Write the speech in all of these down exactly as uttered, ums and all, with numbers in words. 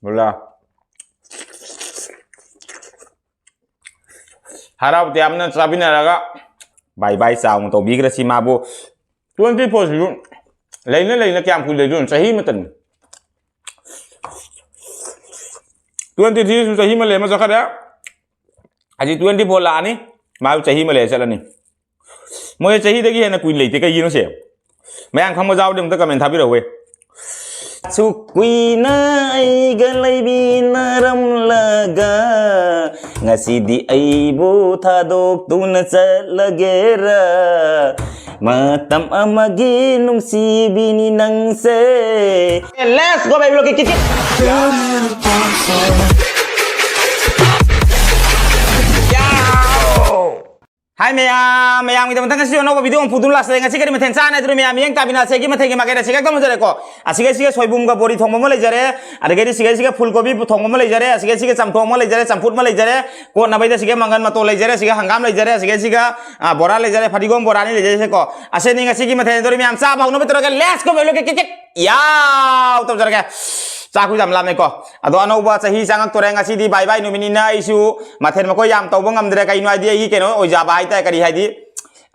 ꯕꯨꯂꯥ꯫ ꯍꯔꯥꯎ ꯇꯌꯥꯝꯅ ꯆꯥꯃꯤꯟꯅꯔꯒ ꯕꯥꯏ ꯕꯥꯏ ꯆꯥꯎꯅ ꯇꯧꯕꯤꯈ꯭ꯔꯁꯤ ꯃꯥꯕꯨ꯫ Twenty four ꯁꯤꯁꯨ ꯂꯩꯅ ꯂꯩꯅ ꯀꯌꯥꯝ ꯀꯨꯏ ꯂꯩꯗꯣꯏꯅꯣ? ꯆꯍꯤ ꯑꯃꯇꯅꯤ꯫ Twenty three ꯁꯨ ꯆꯍꯤ ꯑꯃ ꯂꯩꯔꯝꯃ ꯆꯠꯈ꯭ꯔꯦ꯫ ꯍꯧꯖꯤꯛ twenty four ꯂꯥꯛꯑꯅꯤ, ꯃꯥꯁꯨ ꯆꯍꯤ ꯑꯃ ꯂꯩꯔ ꯆꯠꯂꯅꯤ꯫ ꯃꯣꯏ ꯆꯍꯤꯗꯒꯤ ꯍꯦꯟꯅ ꯀꯨꯏꯅ ꯂꯩꯇꯦ, ꯀꯩꯒꯤꯅꯣ ꯁꯦ? ꯃꯌꯥꯝ ꯈꯪꯕ ꯌꯥꯎꯔꯗꯤ ꯑꯝꯇ comment ꯊꯥꯕꯤꯔꯛꯎꯍꯦ꯫ ꯑꯁꯨꯛ ꯀꯨꯏꯅ ꯑꯩꯒ ꯂꯩꯃꯤꯟꯅꯔꯝꯂꯒ, ꯉꯁꯤꯗꯤ ꯑꯩꯕꯨ ꯊꯥꯗꯣꯛꯇꯨꯅ ꯆꯠꯂꯒꯦꯔꯥ? ꯃꯇꯝ ꯑꯃꯒꯤ ꯅꯨꯡꯁꯤꯕꯤꯅꯤ ꯅꯪꯁꯦ꯫ Let's go, baby, look, kick, kick. Hi ꯃꯌꯥꯝ, ꯃꯌꯥꯝꯒꯤꯗꯃꯛꯇ ꯉꯁꯤ ꯑꯅꯧꯕ video ꯑꯃ ꯄꯨꯗꯨꯅ ꯂꯥꯛꯆꯔꯦ꯫ ꯉꯁꯤ ꯀꯔꯤ ꯃꯊꯦꯜ ꯆꯥꯅꯤ ꯍꯥꯏꯗꯨꯅ ꯃꯌꯥꯝ ꯃꯤꯠꯌꯦꯡ ꯇꯥꯕꯤꯅ ꯑꯁꯤꯒꯤ ꯃꯊꯦꯜꯒꯤ ꯃꯥꯏꯀꯩꯗ ꯁꯤꯒ ꯇꯧꯖꯔꯦꯀꯣ꯫ ꯑꯁꯤꯒ ꯁꯤꯒ ꯁꯣꯏꯕꯨꯝꯒ ꯕꯣꯔꯤ ꯊꯣꯡꯕ ꯑꯃ ꯂꯩꯖꯔꯦ, ꯑꯗꯒꯤꯗꯤ ꯁꯤꯒ ꯁꯤꯒ ꯐꯨꯜ ꯀꯣꯕꯤ ꯊꯣꯡꯕ ꯑꯃ ꯂꯩꯖꯔꯦ, ꯑꯁꯤꯒ ꯁꯤꯒ ꯆꯝꯊꯣꯡ ꯑꯃ ꯂꯩꯖꯔꯦ, ꯆꯝꯐꯨꯠ ꯑꯃ ꯂꯩꯖꯔꯦ, ꯀꯣꯠꯅꯕꯩꯗ ꯁꯤꯒ ꯃꯪꯒꯟ ꯃꯇꯣꯟ ꯂꯩꯖꯔꯦ, ꯁꯤꯒ ꯍꯪꯒꯥꯝ ꯂꯩꯖꯔꯦ, ꯑꯁꯤꯒ ꯁꯤꯒ, ꯑ, ꯕꯣꯔꯥ ꯂꯩꯖꯔꯦ, ꯐꯗꯤꯒꯣꯝ ꯕꯣꯔꯥꯅꯤ ꯂꯩꯖꯔꯤꯁꯦꯀꯣ꯫ ꯑꯁꯤꯅꯤ ꯉꯁꯤꯒꯤ ꯃꯊꯦꯜ꯫ ꯑꯗꯨꯗꯤ ꯃꯌꯥꯝ ꯆꯥꯕ ꯍꯧꯅꯕ ꯇꯧꯔꯒ let's go, ꯃꯦꯂꯨ ꯀꯤꯛ ꯀꯤꯛ ꯀꯤꯛ꯫ ꯌꯥꯎ ꯇꯧꯖꯔꯒꯦ꯫ ꯆꯥꯛ ꯈꯨ ꯌꯥꯝ ꯂꯥꯝꯃꯦꯀꯣ꯫ ꯑꯗꯣ ꯑꯅꯧꯕ ꯆꯍꯤ ꯆꯪꯉꯛꯇꯣꯔꯦ꯫ ꯉꯁꯤꯗꯤ ꯕꯥꯏ ꯕꯥꯏ ꯅꯨꯃꯤꯠꯅꯤꯅ ꯑꯩꯁꯨ ꯃꯊꯦꯜ ꯃꯀꯣꯏ ꯌꯥꯝ ꯇꯧꯕ ꯉꯝꯗ꯭ꯔꯦ꯫ ꯀꯩꯅꯣ ꯍꯥꯏꯗꯤ ꯑꯩꯒꯤ ꯀꯩꯅꯣ ꯑꯣꯏꯖꯕ ꯍꯥꯏꯇꯥꯔꯦ꯫ ꯀꯔꯤ ꯍꯥꯏꯗꯤ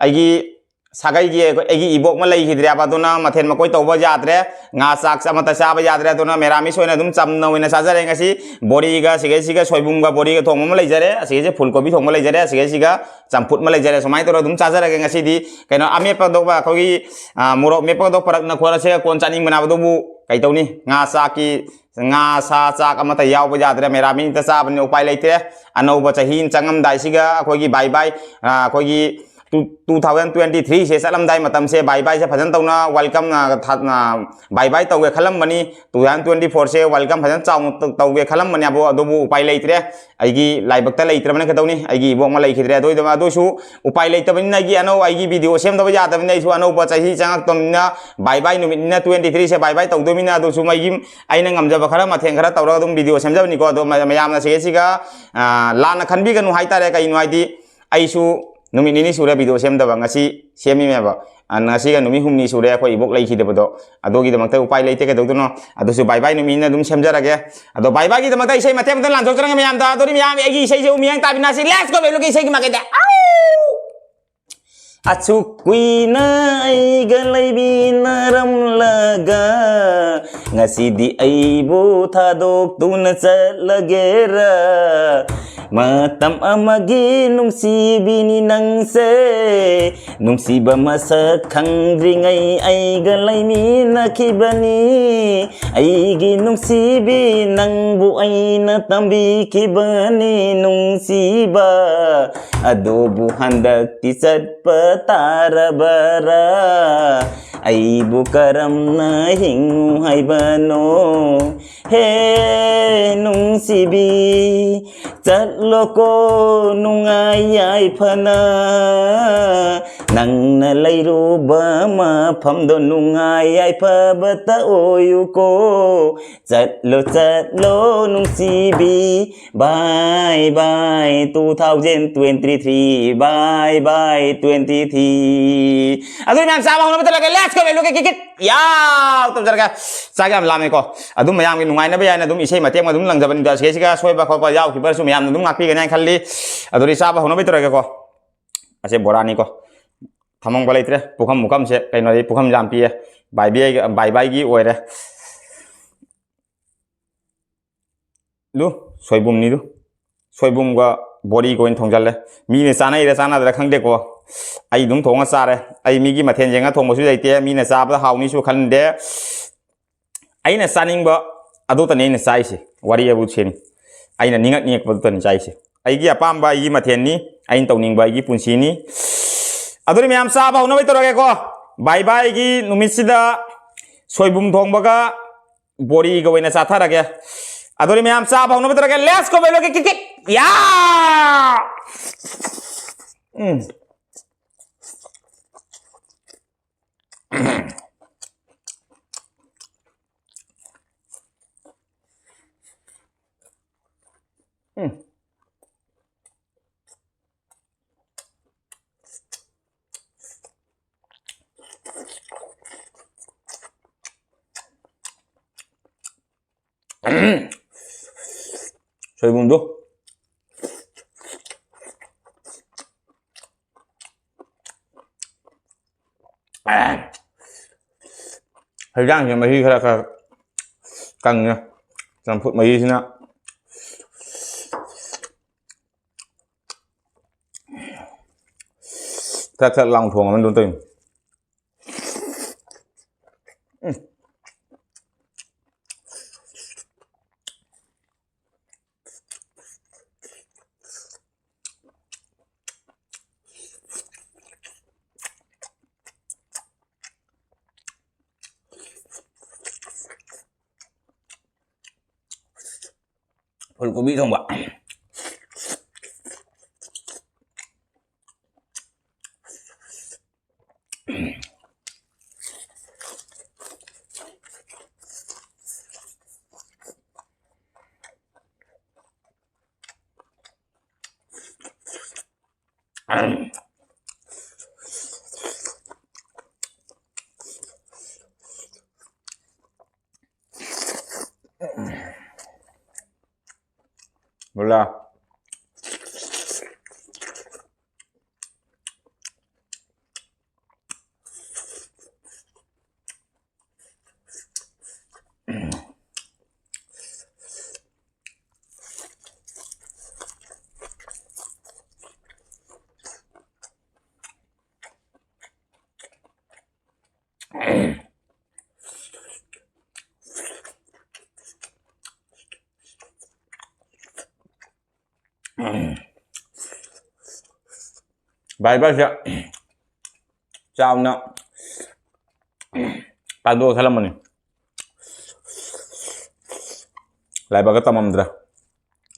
ꯑꯩꯒꯤ ꯁꯥꯒꯩꯒꯤ ꯑꯩꯒꯤ ꯏꯕꯣꯛ ꯑꯃ ꯂꯩꯈꯤꯗ꯭ꯔꯦꯕ꯫ ꯑꯗꯨꯅ ꯃꯊꯦꯜ ꯃꯀꯣꯏ ꯇꯧꯕ ꯌꯥꯗ꯭ꯔꯦ꯫ ꯉꯥ ꯆꯥꯛ ꯑꯃꯠꯇ ꯆꯥꯕ ꯌꯥꯗ꯭ꯔꯦ꯫ ꯑꯗꯨꯅ ꯃꯦꯔꯥꯃꯤꯁ ꯑꯣꯏꯅ ꯑꯗꯨꯝ ꯆꯝꯅ ꯑꯣꯏꯅ ꯆꯥꯖꯔꯦ ꯉꯁꯤ꯫ ꯕꯣꯔꯤꯒ ꯁꯤꯒꯩꯁꯤꯒ ꯁꯣꯏꯕꯨꯝꯒ ꯕꯣꯔꯤꯒ ꯊꯣꯡꯕ ꯑꯃ ꯂꯩꯖꯔꯦ꯫ ꯑꯁꯤꯒꯩꯁꯦ ꯐꯨꯜ ꯀꯣꯕꯤ ꯊꯣꯡꯕ ꯂꯩꯖꯔꯦ꯫ ꯑꯁꯤꯒꯩꯁꯤꯒ ꯆꯝꯐꯨꯠ ꯑꯃ ꯂꯩꯖꯔꯦ꯫ ꯁꯨꯃꯥꯏꯅ ꯇꯧꯔꯒ ꯑꯗꯨꯝ ꯆꯥꯖꯔꯒꯦ ꯉꯁꯤꯗꯤ꯫ ꯀꯩꯅꯣ ꯑꯃꯦꯠꯄꯗꯣ ꯑꯩꯈꯣꯏꯒꯤ, ꯑ, ꯃꯣꯔꯣꯛ ꯃꯦꯠꯄꯒꯗꯣ ꯄꯔꯛꯅ ꯈꯣꯠꯂꯁꯦ ꯀꯣꯟ ꯆꯥꯅꯤꯡꯕꯅꯕꯗꯨꯕꯨ ꯀꯩ ꯇꯧꯅꯤ? ꯉꯥ ꯆꯥꯛꯀꯤ, ꯉꯥ ꯁꯥ ꯆꯥꯛ ꯑꯃꯠꯇ ꯌꯥꯎꯕ ꯌꯥꯗ꯭ꯔꯦ꯫ ꯃꯦꯔꯥꯃꯤꯁꯇ ꯆꯥꯕꯅꯤ, ꯎꯄꯥꯏ ꯂꯩꯇ꯭ꯔꯦ꯫ ꯑꯅꯧꯕ ꯆꯍꯤ ꯆꯪꯉꯝꯗꯥꯏꯁꯤꯒ ꯑꯩꯈꯣꯏꯒꯤ ꯕꯥꯏ ꯕꯥꯏ, ꯑ, ꯑꯩꯈꯣꯏꯒꯤ ꯇꯨ ꯊꯥꯎꯖꯟ ꯇ꯭ꯋꯦꯟꯇꯤ ꯊ꯭ꯔꯤꯁꯦ ꯆꯠꯂꯝꯗꯥꯏ ꯃꯇꯝꯁꯦ ꯕꯥꯏ ꯕꯥꯏꯁꯦ ꯐꯖꯅ ꯇꯧꯅ ꯋꯦꯜꯀꯝ, ꯕꯥꯏ ꯕꯥꯏ ꯇꯧꯒꯦ ꯈꯜꯂꯝꯕꯅꯤ꯫ ꯇꯨ ꯊꯥꯎꯖꯟ ꯇ꯭ꯋꯦꯟꯇꯤ ꯐꯣꯔꯁꯦ ꯋꯦꯜꯀꯝ ꯐꯖꯅ ꯆꯥꯎꯅ ꯇꯧ- ꯇꯧꯒꯦ ꯈꯜꯂꯝꯕꯅꯦ, ꯑꯕꯨ- ꯑꯗꯨꯕꯨ ꯎꯄꯥꯏ ꯂꯩꯇ꯭ꯔꯦ꯫ ꯑꯩꯒꯤ ꯂꯥꯏꯕꯛꯇ ꯂꯩꯇ꯭ꯔꯕꯅ ꯀꯩꯗꯧꯅꯤ, ꯑꯩꯒꯤ ꯏꯕꯣꯛ ꯑꯃ ꯂꯩꯈꯤꯗ꯭ꯔꯦ꯫ ꯑꯗꯨ ꯑꯣꯏꯗꯕ ꯑꯗꯨꯁꯨ ꯎꯄꯥꯏ ꯂꯩꯇꯕꯅꯤꯅ ꯑꯩꯒꯤ ꯑꯅꯧ ꯑꯩꯒꯤ ꯚꯤꯗꯤꯑꯣ ꯁꯦꯝꯗꯕ ꯌꯥꯗꯕꯅꯤꯅ ꯑꯩꯁꯨ ꯑꯅꯧꯕ ꯆꯍꯤ ꯆꯪꯉꯛꯇꯕꯅꯤꯅ ꯕꯥꯏ ꯕꯥꯏ ꯅꯨꯃꯤꯠꯅꯤꯅ ꯇ꯭ꯋꯦꯟꯇꯤ ꯊ꯭ꯔꯤꯁꯦ ꯕꯥꯏ ꯕꯥꯏ ꯇꯧꯗꯣꯏꯅꯤꯅ ꯑꯗꯨꯁꯨ ꯑꯩꯒꯤ ꯑꯩꯅ ꯉꯝꯖꯕ ꯈꯔ ꯃꯊꯦꯜ ꯈꯔ ꯇꯧꯔꯒ ꯑꯗꯨꯝ ꯚꯤꯗꯤꯑꯣ ꯁꯦꯝꯖꯕꯅꯤꯀꯣ꯫ ꯑꯗꯣ ꯃ- ꯃꯌꯥꯝꯅ ꯁꯤꯒꯩꯁꯤꯒ, ꯑ, ꯂꯥꯟꯅ ꯈꯟꯕꯤꯒꯅꯨ ꯍꯥꯏꯇꯥꯔꯦ꯫ ꯀꯩꯅꯣ ꯍꯥꯏꯗꯤ ꯑꯩꯁꯨ ꯅꯨꯃꯤꯠ ꯅꯤꯅꯤ ꯁꯨꯔꯦ ꯚꯤꯗꯤꯑꯣ ꯁꯦꯝꯗꯕ, ꯉꯁꯤ ꯁꯦꯝꯃꯤꯃꯦꯕ꯫ ꯑ, ꯉꯁꯤꯒ ꯅꯨꯃꯤꯠ ꯍꯨꯝꯅꯤ ꯁꯨꯔꯦ ꯑꯩꯈꯣꯏ ꯏꯕꯣꯛ ꯂꯩꯈꯤꯗꯕꯗꯣ꯫ ꯑꯗꯨꯒꯤꯗꯃꯛꯇ ꯎꯄꯥꯏ ꯂꯩꯇꯦ, ꯀꯩꯗꯧꯗꯣꯏꯅꯣ? ꯑꯗꯨꯁꯨ ꯕꯥꯏ ꯕꯥꯏ ꯅꯨꯃꯤꯠꯅ ꯑꯗꯨꯝ ꯁꯦꯝꯖꯔꯒꯦ꯫ ꯑꯗꯣ ꯕꯥꯏ ꯕꯥꯏꯒꯤꯗꯃꯛꯇ ꯏꯁꯩ ꯃꯇꯦꯛ ꯑꯃꯇ ꯂꯥꯟꯊꯣꯛꯆꯔꯒꯦ ꯃꯌꯥꯝꯗ꯫ ꯑꯗꯨꯗꯤ ꯃꯌꯥꯝ ꯑꯩꯒꯤ ꯏꯁꯩꯁꯦ ꯑꯃꯨꯛ ꯃꯤꯌꯥꯡ ꯇꯥꯕꯤꯅꯁꯤ꯫ Let's go, ꯕꯦꯂꯨꯒꯤ ꯏꯁꯩꯒꯤ ꯃꯥꯏꯀꯩꯗ꯫ ꯑꯁꯨꯛ ꯀꯨꯏꯅ ꯑꯩꯒ ꯂꯩꯃꯤꯟꯅꯔꯝꯂꯒ ꯉꯁꯤꯗꯤ ꯑꯩꯕꯨ ꯊꯥꯗꯣꯛꯇꯨꯅ ꯆꯠꯂꯒꯦꯔꯥ? ꯃꯇꯝ ꯑꯃꯒꯤ ꯅꯨꯡꯁꯤꯕꯤꯅꯤ ꯅꯪꯁꯦ, ꯅꯨꯡꯁꯤꯕ ꯃꯁꯛ ꯈꯪꯗ꯭ꯔꯤꯉꯩ ꯑꯩꯒ ꯂꯩꯃꯤꯟꯅꯈꯤꯕꯅꯤ꯫ ꯑꯩꯒꯤ ꯅꯨꯡꯁꯤꯕꯤ ꯅꯪꯕꯨ ꯑꯩꯅ ꯇꯝꯕꯤꯈꯤꯕꯅꯤ ꯅꯨꯡꯁꯤꯕ꯫ ꯑꯗꯨꯕꯨ ꯍꯟꯗꯛꯇꯤ ꯆꯠꯄ ꯇꯥꯔꯕꯔꯥ? ꯑꯩꯕꯨ ꯀꯔꯝꯅ ꯍꯤꯡꯉꯨ ꯍꯥꯏꯕꯅꯣ? ꯍꯦ ꯅꯨꯡꯁꯤꯕꯤ, ꯆꯠꯂꯣꯀꯣ ꯅꯨꯡꯉꯥꯏ ꯌꯥꯏꯐꯅ꯫ ꯅꯪꯅ ꯂꯩꯔꯨꯕ ꯃꯐꯝꯗꯣ ꯅꯨꯡꯉꯥꯏ ꯌꯥꯏꯐꯕꯇ ꯑꯣꯏꯌꯨꯀꯣ꯫ ꯆꯠꯂꯣ ꯆꯠꯂꯣ ꯅꯨꯡꯁꯤꯕꯤ, bye bye two thousand twenty three, bye bye twenty three꯫ ꯑꯗꯨ ꯃꯌꯥꯝ ꯆꯥꯕ ꯍꯧꯅꯕ ꯇꯧꯔꯒꯦ꯫ Let's go, ꯕꯦꯂꯨꯒꯤ ꯀꯤꯛ ꯀꯤꯛ꯫ ꯌꯥꯎ! ꯇꯧꯖꯔꯒꯦ꯫ ꯆꯥꯛ ꯌꯥꯝ ꯂꯥꯝꯃꯦꯀꯣ꯫ ꯑꯗꯨꯝ ꯃꯌꯥꯝꯒꯤ ꯅꯨꯡꯉꯥꯏꯅꯕ ꯌꯥꯏꯅ ꯑꯗꯨꯝ ꯏꯁꯩ ꯃꯇꯦꯛ ꯑꯃ ꯑꯗꯨꯝ ꯂꯪꯖꯕꯅꯤꯗ, ꯁꯤꯒꯩꯁꯤꯒ ꯑꯁꯣꯏꯕ ꯈꯣꯠꯄ ꯌꯥꯎꯈꯤꯕꯁꯨ ꯃꯌꯥꯝꯅ ꯑꯗꯨꯝ ꯉꯥꯛꯄꯤꯒꯅꯤ ꯍꯥꯏꯅ ꯈꯜꯂꯤ꯫ ꯑꯗꯨꯗꯤ ꯆꯥꯕ ꯍꯧꯅꯕ ꯇꯧꯔꯒꯦꯀꯣ꯫ ꯑꯁꯦ ꯕꯣꯔꯥꯅꯤꯀꯣ꯫ ꯊꯝꯃꯝꯕ ꯂꯩꯇ꯭ꯔꯦ꯫ ꯄꯨꯈꯝ ꯄꯨꯈꯝꯁꯦ ꯀꯩꯅꯣꯗꯤ ꯄꯨꯈꯝ ꯌꯥꯝ ꯄꯤꯌꯦ꯫ ꯕꯥꯏ ꯕꯥꯏ, ꯕꯥꯏ ꯕꯥꯏꯒꯤ ꯑꯣꯏꯔꯦ꯫ ꯑꯗꯨ ꯁꯣꯏꯕꯨꯝꯅꯤꯗꯨ꯫ ꯁꯣꯏꯕꯨꯝꯒ ꯕꯣꯔꯤꯒ ꯑꯣꯏꯅ ꯊꯣꯡꯖꯜꯂꯦ꯫ ꯃꯤꯅ ꯆꯥꯅꯩꯔ ꯆꯥꯅꯗ꯭ꯔ ꯈꯪꯗꯦꯀꯣ꯫ ꯑꯩ ꯑꯗꯨꯝ ꯊꯣꯡꯉ ꯆꯥꯔꯦ꯫ ꯑꯩ ꯃꯤꯒꯤ ꯃꯊꯦꯜ ꯌꯦꯡꯉ ꯊꯣꯡꯕꯁꯨ ꯂꯩꯇꯦ꯫ ꯃꯤꯅ ꯆꯥꯕꯗ ꯍꯥꯎꯅꯤꯁꯨ ꯈꯟꯗꯦ꯫ ꯑꯩꯅ ꯆꯥꯅꯤꯡꯕ ꯑꯗꯨꯇꯅꯤ ꯑꯩꯅ ꯆꯥꯏꯁꯦ꯫ ꯋꯥꯔꯤ ꯑꯕꯨ ꯁꯦꯅꯤ꯫ ꯑꯩꯅ ꯅꯤꯡꯉꯛ ꯅꯤꯡꯉꯛꯄꯗꯨꯇꯅꯤ ꯆꯥꯏꯁꯦ꯫ ꯑꯩꯒꯤ ꯑꯄꯥꯝꯕ ꯑꯩꯒꯤ ꯃꯊꯦꯜꯅꯤ꯫ ꯑꯩꯅ ꯇꯧꯅꯤꯡꯕ ꯑꯩꯒꯤ ꯄꯨꯟꯁꯤꯅꯤ꯫ ꯑꯗꯨꯗꯤ ꯃꯌꯥꯝ ꯆꯥꯕ ꯍꯧꯅꯕ ꯇꯧꯔꯒꯦꯀꯣ꯫ ꯕꯥꯏ ꯕꯥꯏꯒꯤ ꯅꯨꯃꯤꯠꯁꯤꯗ ꯁꯣꯏꯕꯨꯝ ꯊꯣꯡꯕꯒ ꯕꯣꯔꯤꯒ ꯑꯣꯏꯅ ꯆꯥꯊꯔꯒꯦ꯫ ꯑꯗꯨꯗꯤ ꯃꯌꯥꯝ ꯆꯥꯕ ꯍꯧꯅꯕ ꯇꯧꯔꯒꯦ꯫ Let's go, ꯕꯥꯏ ꯕꯥꯏ, ꯀꯤꯛ, ꯀꯤꯛ, ꯀꯤꯛ꯫ ꯌꯥ! ꯎꯝ꯫ ꯎꯝ꯫ ꯁꯣꯏꯕꯨꯝꯗꯣ꯫ ꯍꯩꯖꯥꯡꯁꯦ ꯃꯍꯤ ꯈꯔ ꯈꯔ ꯀꯪꯉꯦ꯫ ꯆꯝꯐꯨꯠ ꯃꯍꯤꯁꯤꯅ ꯊꯛ ꯊꯛ ꯂꯥꯎ ꯊꯣꯡꯉꯕꯅꯤ ꯑꯗꯨꯝ ꯇꯧꯔꯤꯅꯤ꯫ ꯎꯝ꯫ ꯐꯨꯜ ꯀꯣꯕꯤ ꯊꯣꯡꯕ꯫ ꯃꯨꯂꯥ꯫ ꯚꯥꯏ, ꯚꯥꯏꯁꯦ ꯆꯥꯎꯅ ꯄꯥꯡꯊꯣꯛꯑ ꯈꯜꯂꯝꯕꯅꯤ꯫ ꯂꯥꯏꯕꯛꯀ ꯇꯝꯃꯝꯗ꯭ꯔꯦ꯫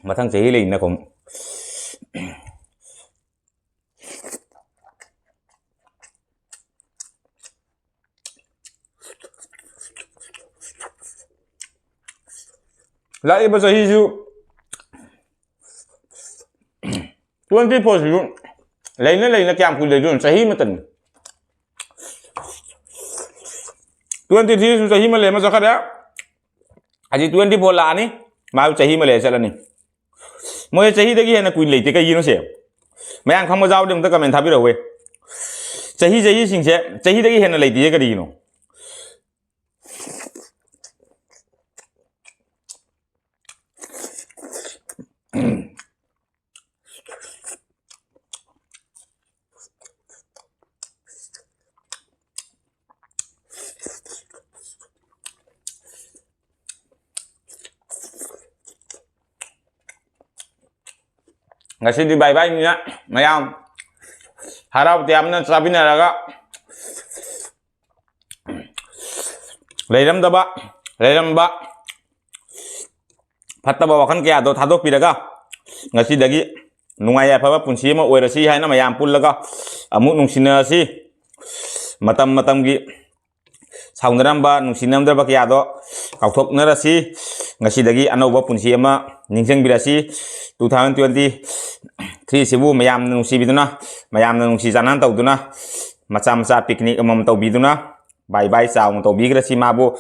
ꯃꯊꯪ ꯆꯍꯤ ꯂꯩꯅꯀꯣ꯫ ꯂꯥꯛꯏꯕ ꯆꯍꯤꯁꯨ twenty four ꯁꯤꯁꯨ ꯂꯩꯅ ꯂꯩꯅ ꯀꯌꯥꯝ ꯀꯨꯏ ꯂꯩꯗꯣꯏꯅꯣ? ꯆꯍꯤ ꯑꯃꯇꯅꯤ꯫ Twenty three ꯁꯨ ꯆꯍꯤ ꯑꯃ ꯂꯩꯔꯝꯃ ꯆꯠꯈ꯭ꯔꯦ꯫ ꯍꯧꯖꯤꯛ twenty four ꯂꯥꯛꯑꯅꯤ, ꯃꯥꯁꯨ ꯆꯍꯤ ꯑꯃ ꯂꯩꯔ ꯆꯠꯂꯅꯤ꯫ ꯃꯣꯏ ꯆꯍꯤꯗꯒꯤ ꯍꯦꯟꯅ ꯀꯨꯏꯅ ꯂꯩꯇꯦ, ꯀꯩꯒꯤꯅꯣ ꯁꯦ? ꯃꯌꯥꯝ ꯈꯪꯕ ꯌꯥꯎꯔꯗꯤ ꯑꯝꯇ comment ꯊꯥꯕꯤꯔꯛꯎꯍꯦ꯫ ꯆꯍꯤ, ꯆꯍꯤꯁꯤꯡꯁꯦ ꯆꯍꯤꯗꯒꯤ ꯍꯦꯟꯅ ꯂꯩꯇꯦ ꯀꯔꯤꯒꯤꯅꯣ? ꯉꯁꯤꯗꯤ ꯕꯥꯏ ꯕꯥꯏꯅꯤꯅ ꯃꯌꯥꯝ ꯍꯔꯥꯎ ꯇꯌꯥꯝꯅ ꯆꯥꯃꯤꯟꯅꯔꯒ ꯂꯩꯔꯝꯗꯕ, ꯂꯩꯔꯝꯕ ꯐꯠꯇꯕ ꯋꯥꯈꯜ ꯀꯌꯥꯗꯣ ꯊꯥꯗꯣꯛꯄꯤꯔꯒ ꯉꯁꯤꯗꯒꯤ ꯅꯨꯡꯉꯥꯏ ꯌꯥꯏꯐꯕ ꯄꯨꯟꯁꯤ ꯑꯃ ꯑꯣꯏꯔꯁꯤ ꯍꯥꯏꯅ ꯃꯌꯥꯝ ꯄꯨꯜꯂꯒ ꯑꯃꯨꯛ ꯅꯨꯡꯁꯤꯅꯔꯁꯤ꯫ ꯃꯇꯝ ꯃꯇꯝꯒꯤ ꯁꯥꯎꯅꯔꯝꯕ, ꯅꯨꯡꯁꯤꯅꯔꯝꯗ꯭ꯔꯕ ꯀꯌꯥꯗꯣ ꯀꯥꯎꯊꯣꯛꯅꯔꯁꯤ꯫ ꯉꯁꯤꯗꯒꯤ ꯑꯅꯧꯕ ꯄꯨꯟꯁꯤ ꯑꯃ ꯅꯤꯡꯁꯤꯡꯕꯤꯔꯁꯤ꯫ Two thousand twenty three ꯁꯤꯕꯨ ꯃꯌꯥꯝꯅ ꯅꯨꯡꯁꯤꯕꯤꯗꯨꯅ, ꯃꯌꯥꯝꯅ ꯅꯨꯡꯁꯤ ꯆꯥꯟꯅꯅ ꯇꯧꯗꯨꯅ, ꯃꯆꯥ ꯃꯆꯥ picnic ꯑꯃꯃꯝ ꯇꯧꯕꯤꯗꯨꯅ, ꯕꯥꯏ ꯕꯥꯏ ꯆꯥꯎꯅ ꯇꯧꯕꯤꯈ꯭ꯔꯁꯤ ꯃꯥꯕꯨ꯫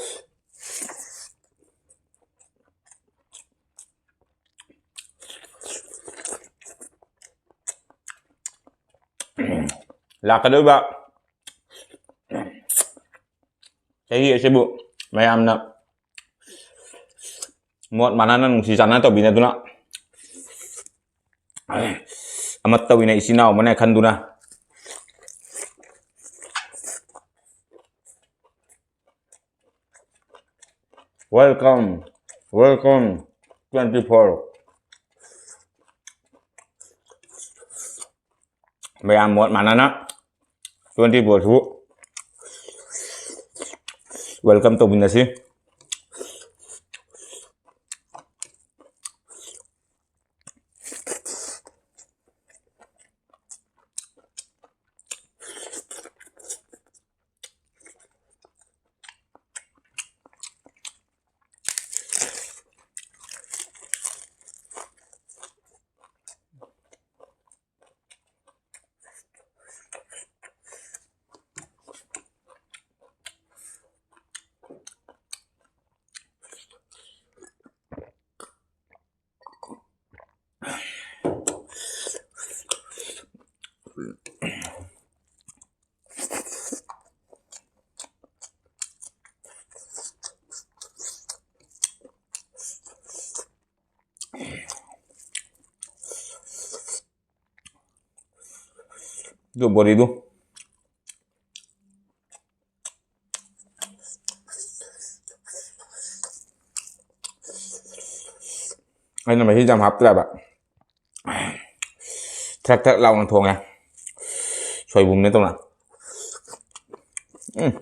ꯂꯥꯛꯀꯗꯧꯔꯤꯕ ꯆꯍꯤ ꯑꯁꯤꯕꯨ ꯃꯌꯥꯝꯅ ꯃꯣꯠ ꯃꯥꯟꯅꯅ ꯅꯨꯡꯁꯤ ꯆꯥꯟꯅ ꯇꯧꯕꯤꯅꯗꯨꯅ, ꯑꯃꯠꯇ ꯑꯣꯏꯅ ꯏꯆꯤꯟ ꯏꯅꯥꯎ ꯑꯃꯅ ꯈꯟꯗꯨꯅ, welcome, welcome twenty four꯫ ꯃꯌꯥꯝ ꯃꯣꯠ ꯃꯥꯟꯅꯅ ꯇ꯭ꯋꯦꯟꯇꯤ ꯐꯣꯔꯁꯤꯕꯨ ꯋꯦꯜꯀꯝ ꯇꯧꯃꯤꯟꯅꯁꯤ꯫ ꯑꯗꯨ ꯕꯣꯔꯤꯗꯨ ꯑꯩꯅ ꯃꯍꯤꯁꯦ ꯌꯥꯝ ꯍꯥꯞꯇ꯭ꯔꯦꯕ, ꯊ꯭ꯔꯛ ꯊ꯭ꯔꯛ ꯂꯥꯎꯅ ꯊꯣꯡꯉꯦ, ꯁꯣꯏꯕꯨꯝꯅꯦ ꯇꯧꯅ꯫ ꯎꯝ꯫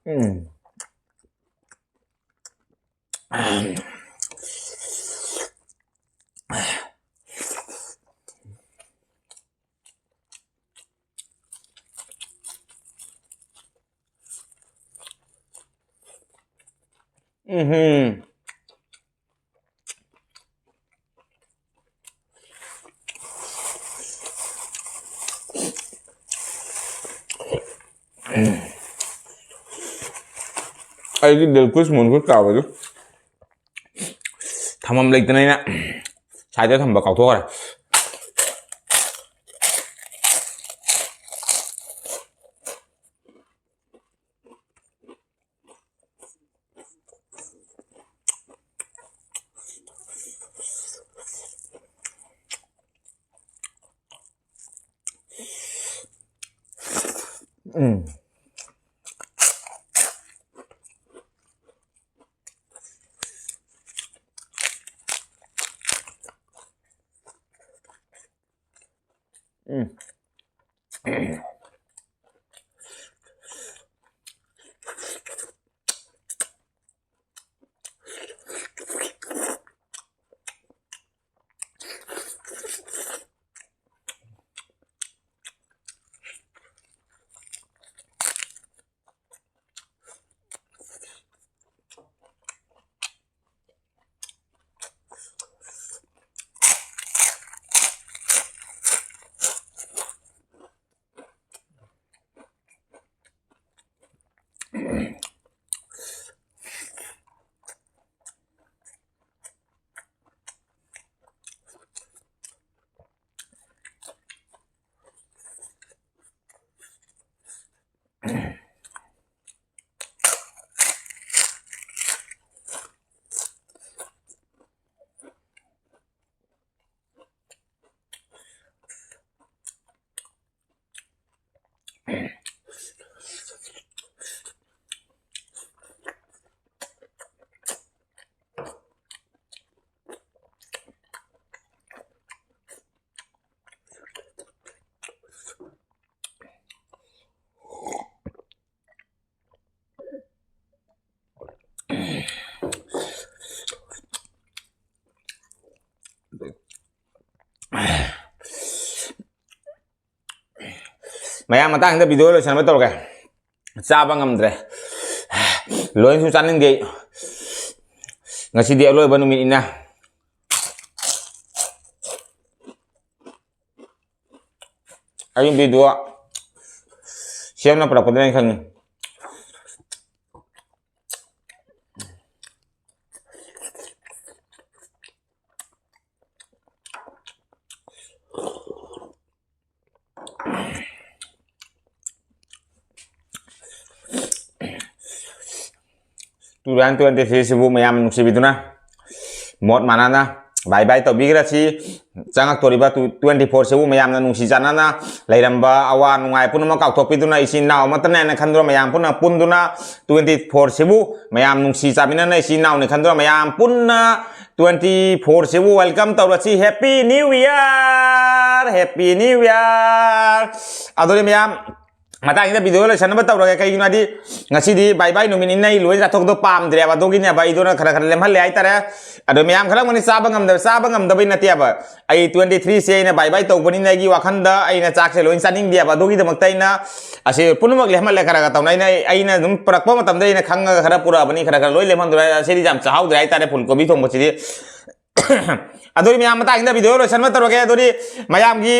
ꯎꯝ꯫ ꯎꯝꯍꯨꯝ꯫ ꯑꯩꯗꯤ ꯗꯤꯜꯀꯨꯁ ꯃꯨꯟꯀꯨꯁ ꯇꯥꯕꯗꯨ ꯊꯝꯐꯝ ꯂꯩꯇꯅ ꯑꯩꯅ ꯁꯥꯏꯗ ꯊꯝꯕ ꯀꯥꯎꯊꯣꯛꯈ꯭ꯔꯦ꯫ ꯎꯝ꯫ ꯃꯌꯥꯝ, ꯃꯇꯥꯡꯁꯤꯗ video ꯂꯣꯏꯁꯟꯅꯕ ꯇꯧꯔꯒꯦ꯫ ꯆꯥꯕ ꯉꯝꯗ꯭ꯔꯦ꯫ ꯂꯣꯏꯅꯁꯨ ꯆꯥꯅꯤꯡꯗꯦ꯫ ꯉꯁꯤꯗꯤ ꯑꯔꯣꯏꯕ ꯅꯨꯃꯤꯠꯅꯤꯅ꯫ ꯑꯩ video ꯁꯦꯝꯅ ꯄꯨꯔꯛꯄꯗꯨꯅ ꯑꯩ ꯈꯪꯉꯤ꯫ Two thousand twenty three ꯁꯤꯕꯨ ꯃꯌꯥꯝ ꯅꯨꯡꯁꯤꯕꯤꯗꯨꯅ, ꯃꯣꯠ ꯃꯥꯟꯅꯅ bye bye ꯇꯧꯕꯤꯈ꯭ꯔꯁꯤ꯫ ꯆꯪꯉꯛꯇꯣꯔꯤꯕ two twenty four ꯁꯤꯕꯨ ꯃꯌꯥꯝꯅ ꯅꯨꯡꯁꯤ ꯆꯥꯟꯅꯅ ꯂꯩꯔꯝꯕ ꯑꯋꯥ ꯅꯨꯡꯉꯥꯏ ꯄꯨꯝꯅꯃꯛ ꯀꯥꯎꯊꯣꯛꯄꯤꯗꯨꯅ, ꯏꯆꯤꯟ ꯏꯅꯥꯎ ꯑꯃꯠꯇꯅꯦꯅ ꯈꯟꯗꯨꯅ, ꯃꯌꯥꯝ ꯄꯨꯟꯅ ꯄꯨꯟꯗꯨꯅ twenty four ꯁꯤꯕꯨ ꯃꯌꯥꯝ ꯅꯨꯡꯁꯤ ꯆꯥꯃꯤꯟꯅꯅ, ꯏꯆꯤꯟ ꯏꯅꯥꯎꯅꯤ ꯈꯟꯗꯨꯅ, ꯃꯌꯥꯝ ꯄꯨꯟꯅ twenty four ꯁꯤꯕꯨ welcome ꯇꯧꯔꯁꯤ꯫ Happy New Year! Happy New Year. ꯑꯗꯨꯗꯤ ꯃꯌꯥꯝ, ꯃꯇꯥꯡꯁꯤꯗ video ꯂꯣꯏꯁꯟꯅꯕ ꯇꯧꯔꯒꯦ꯫ ꯀꯩꯒꯤꯅꯣ ꯍꯥꯏꯗꯤ, ꯉꯁꯤꯗꯤ bye bye ꯅꯨꯃꯤꯠꯅꯤꯅ ꯑꯩ ꯂꯣꯏ ꯆꯥꯊꯣꯛꯇꯣ ꯄꯥꯝꯗ꯭ꯔꯦꯕ꯫ ꯑꯗꯨꯒꯤꯅꯦꯕ ꯑꯩꯗꯣ ꯈꯔ ꯈꯔ ꯂꯦꯝꯍꯜꯂꯦ ꯍꯥꯏꯇꯥꯔꯦ꯫ ꯑꯗꯣ ꯃꯌꯥꯝ ꯈꯜꯂꯝꯒꯅꯤ, ꯆꯥꯕ ꯉꯝꯗꯕ, ꯆꯥꯕ ꯉꯝꯗꯕꯩ ꯅꯠꯇꯦꯕ꯫ ꯑꯩ twenty three ꯁꯦ ꯑꯩꯅ bye bye ꯇꯧꯕꯅꯤꯅ ꯑꯩꯒꯤ ꯋꯥꯈꯟꯗ ꯑꯩꯅ ꯆꯥꯛꯁꯦ ꯂꯣꯏ ꯆꯥꯅꯤꯡꯗꯦꯕ꯫ ꯑꯗꯨꯒꯤꯗꯃꯛꯇ ꯑꯩꯅ ꯑꯁꯤ ꯄꯨꯝꯅꯃꯛ ꯂꯦꯝꯍꯜꯂꯦ ꯈꯔ ꯈꯔ ꯇꯧꯅ꯫ ꯑꯩꯅ, ꯑꯩꯅ ꯑꯗꯨꯝ ꯄꯨꯔꯛꯄ ꯃꯇꯝꯗ ꯑꯩꯅ ꯈꯪꯉꯒ ꯈꯔ ꯄꯨꯔꯛꯑꯕꯅꯤ, ꯈꯔ ꯈꯔ ꯂꯣꯏ ꯂꯦꯝꯍꯟꯗ꯭ꯔꯦ꯫ ꯑꯁꯤꯗꯤ ꯌꯥꯝ ꯆꯥꯍꯧꯗ꯭ꯔꯦ ꯍꯥꯏꯇꯥꯔꯦ, ꯐꯨꯜ ꯀꯣꯕꯤ ꯊꯣꯡꯕꯁꯤꯗꯤ꯫ ꯑꯗꯨꯗꯤ ꯃꯌꯥꯝ, ꯃꯇꯥꯡꯁꯤꯗ video ꯂꯣꯏꯁꯟꯕ ꯇꯧꯔꯒꯦ꯫ ꯑꯗꯨꯗꯤ ꯃꯌꯥꯝꯒꯤ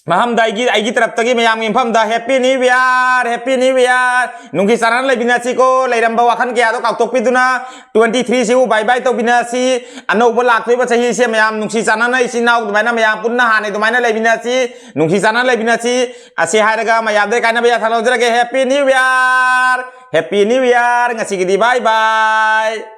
ꯃꯐꯝꯗ ꯑꯩꯒꯤ, ꯑꯩꯒꯤ ꯇꯔꯞꯇꯒꯤ ꯃꯌꯥꯝꯒꯤ ꯃꯐꯝꯗ Happy New Year, Happy New Year꯫ ꯅꯨꯡꯁꯤ ꯆꯥꯟꯅꯅ ꯂꯩꯃꯤꯟꯅꯁꯤꯀꯣ꯫ ꯂꯩꯔꯝꯕ ꯋꯥꯈꯜ ꯀꯌꯥꯗꯣ ꯀꯥꯎꯊꯣꯛꯄꯤꯗꯨꯅ twenty three ꯁꯤꯕꯨ bye bye ꯇꯧꯕꯤꯅꯁꯤ꯫ ꯑꯅꯧꯕ ꯂꯥꯛꯇꯣꯏꯕ ꯆꯍꯤꯁꯦ ꯃꯌꯥꯝ ꯅꯨꯡꯁꯤ ꯆꯥꯟꯅꯅ ꯏꯆꯤꯟ ꯏꯅꯥꯎ ꯑꯗꯨꯃꯥꯏꯅ ꯃꯌꯥꯝ ꯄꯨꯟꯅ ꯍꯥꯟꯅ ꯑꯗꯨꯃꯥꯏꯅ ꯂꯩꯃꯤꯟꯅꯁꯤ, ꯅꯨꯡꯁꯤ ꯆꯥꯟꯅꯅ ꯂꯩꯃꯤꯟꯅꯁꯤ꯫ ꯑꯁꯤ ꯍꯥꯏꯔꯒ ꯃꯌꯥꯝꯗ ꯀꯥꯏꯅꯕ ꯌꯥꯊꯪ ꯂꯧꯖꯔꯒꯦ꯫ Happy New Year, Happy New Year꯫ ꯉꯁꯤꯒꯤꯗꯤ bye bye꯫